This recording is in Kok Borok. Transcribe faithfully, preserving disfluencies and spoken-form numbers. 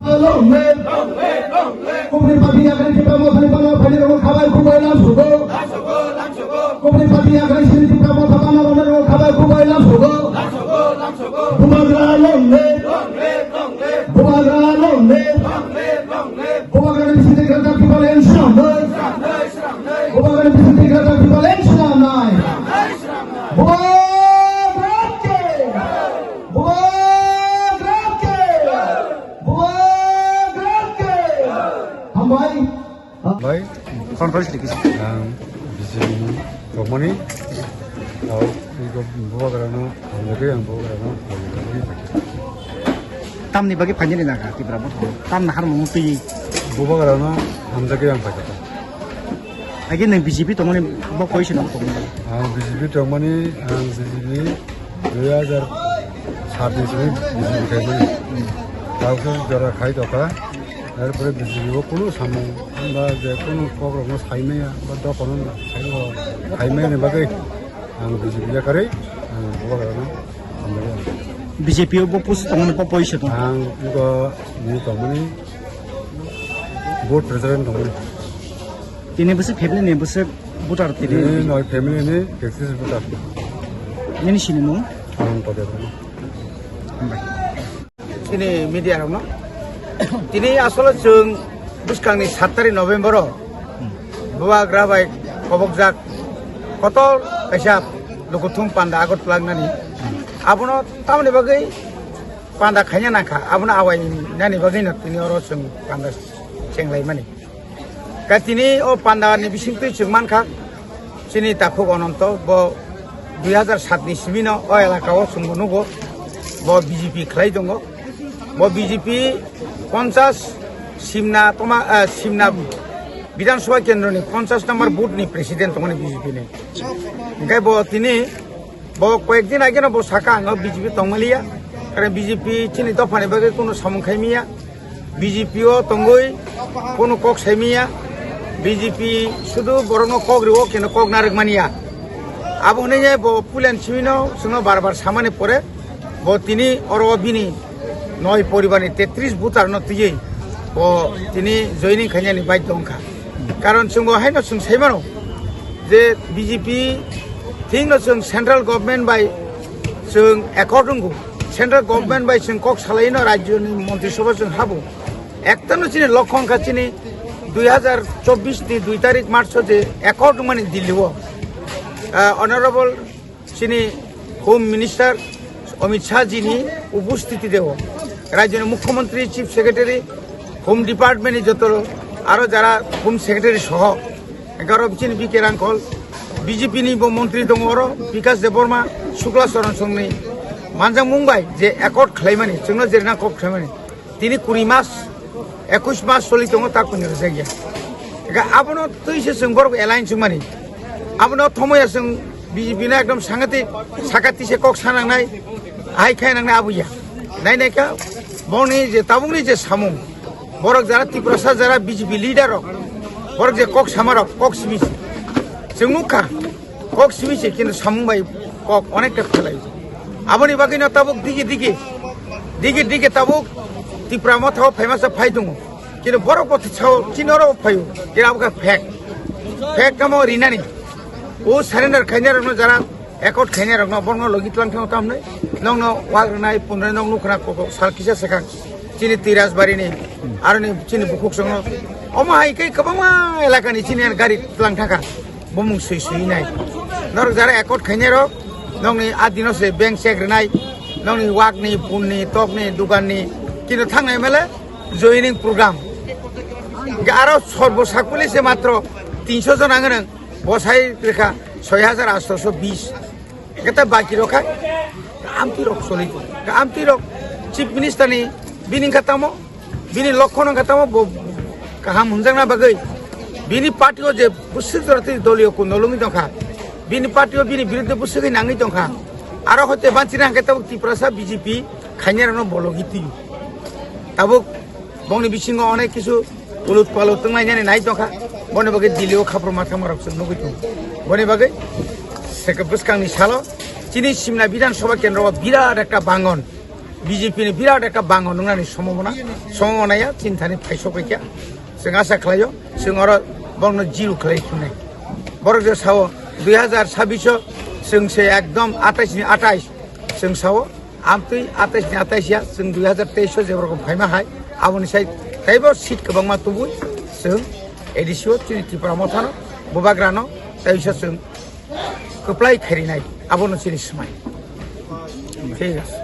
Long live. Kubni party yakni Tipra Motha ni bana phani rok khabai kubai lam sugo. Kubni party yakni sini Tipra Motha bana rok khabai kubai lam sugo. Bubagra long live. Bubagra long live. Bubagra ni sini Greater Tipraland swnamnai. Bubagra ni sini Greater Tipraland swnamnai. Bubagra ke. Bubagra ke. Bubagra ke. Hambai. Bai, conference dikis. Ang B J P ni tongmani, tao iko Bubagrano hamjagwi ang Bubagrano hamjagwi. Tamni bagwi phainani naga Tipra bo. Tamni harmung twi. Bubagrano hamjagwi ang phaikha. Agi nang B J P tongmani bo koi sino tongmani. Ang B J P tongmani, ang B J P dui hajar sat ni simi B J P khaimani. Tao khe jora khai tokha. Erpore B J P o kunu samung ba je kunu kokrokno saimaya ba dophano saimaya, saimaya ni bagwi ang B J P yakarwi ang Bubagrano hamjagwi ang. B J P o bo pusu tongmani bo poiso tong. Ang iko ni tongmani board president tongmani. Tini bwswk family ni bwswk voter tini? Tini noi family ni tektis voter. Nini sini mung? Ang Kodet. Hambai. Chini media rokno. Tini asole chwng bwskangni sat tarik November o Bubagra bai kobokjak kotor kaisa lukuthum panda Agartala wngnani. Abono tamoni bagwi panda khaina nangkha, abono awai nani bagwino tini oro chwng panda chenglaimani. Ka tini o panda ni bisingtwi chwng mankha, chini takhuk Ononto bo dui hajar sat ni simino o elaka o chwngbo nugo, bo B J P khlai tongo. Bo B J P ponchas Simna toma, eh, Simna Bidhan Sabha Kendro ni ponchas number booth ni president tongmani B J P ni. Hingke bo tini Bo koyekdin ageno bo saka ang B J P tongmaliya, karon B J P chini dophani bagwi kunu samung khaimiya, B J P o tongwi kunu kok saimiya, B J P sudu borokno kok rio keno kok narwk maniya. Abo hwnwi bo puilan simino chwngno bar bar samani pore bo tini oro bini noi poribarni tetris voterno twiwi bo tini joining khainani baidhyo wngkha. Karon chwngbo haino chwng saimano je B J P thikno chwng central government bai chwng accord wngo, central government bai chwng kok salaino rajyoni montri sabha chwng habo. Ektano chini lokho wngkha chini dui hajar chobbish ni dui tarik March o je accord wngmani Delhi o, ah, Honorable chini Home Minister Amit Shah ji ni upostiti deo, rajyoni Mukhyamantri, Chief Secretary, Home Department ni joto aro jara Home Secretary soho, egaroh chini B K Rangkhol, B J P ni bo montri tongo oro, Bikash Debbarma, Shukla Charan Song ni manjakmung bai je accord khlaimani, chwngno jerna kok khlaimani. Tini kuri mas, ekush mas soli tongo, ta kuni rwjakya. Eka abono twi se chwng borok alliance wngmani. Abono thomoya chwng B J P no ekdom sangati, sakati se kok sanangnai, ahai khainangnai abo ya. Nai nai kha, boni je tabukni je samung, borok jara Tiprasa jara B J P leader rok, borok je kok sama rok, kok simi se. Chwng nukha, kok simi se, kintu samung bai kok onekta phelai. Aboni bagwi no tabuk digi digi, digi digi tabuk Tipra Motha o phaima sa phai tongo. Kintu borok bo sao chini oro phaio, kintu abo khe fake. Fake tamo rinani. O surrender khainai rokno jara accord khainai rokno borokno logi tlang thang tam nai. Nokno wak rwnai, punrai nok nukra koko sal kisa sekang. Chini Tiras Bari ni, aroni chini bukhuk songno. Omo hai khe kwbangma elaka ni chini gari tlang thangkha. Bumung sui sui nai. Norok jara accord khainai rok, nokni adino se bank check rwnai, nokni wakni, punni, tokni, duganni, kintu thangnai mele joining program. Hingke aro sorbo sakuli se matro tinso jon ang nang bosai rekha soi hajar asto so bis. Keta baki rok khai, amtwi rok soli, amtwi rok Chief Minister ni bini kha tamo, bini lokho no kha tamo bo kaham hwnjakna bagwi, bini party o je bwswk jora twi doliyo kun nolungwi tongkha, bini party o bini biruddhe bwswgwi nangwi tongkha, aro hoite banchina hwnkhe tabuk Tiprasa B J P khainai rokno bologwi twi tabuk. Bongni bisingo onek kisu ulut palut tonglainani nai tongkha. Boni bagwi Delhi o khapruma thangmarok chwng nugwi tongo. Boni bagwi seke bwskangni salo chini Simna Bidhan Sabha Kendro o birat ekta bangon. B J P ni birat ekta bango nungnani somomona, somomona ya chini thani phaisok khe. Chwng asa khlaio, chwng oro bongno zero khlai khunai. Borok je sao dui hazar sabbish o chwng se ekdom atais ni atais chwng sao, amtwi atais ni atais ya chwng dui hazar teis o je borok phaima hai, aboni sai taibo seat kwbangma tubui chwng A D C o chini Tipra Mothano, Bubagrano, teisa chwng kwplai khairinai, abono chini swmai. Thik ase.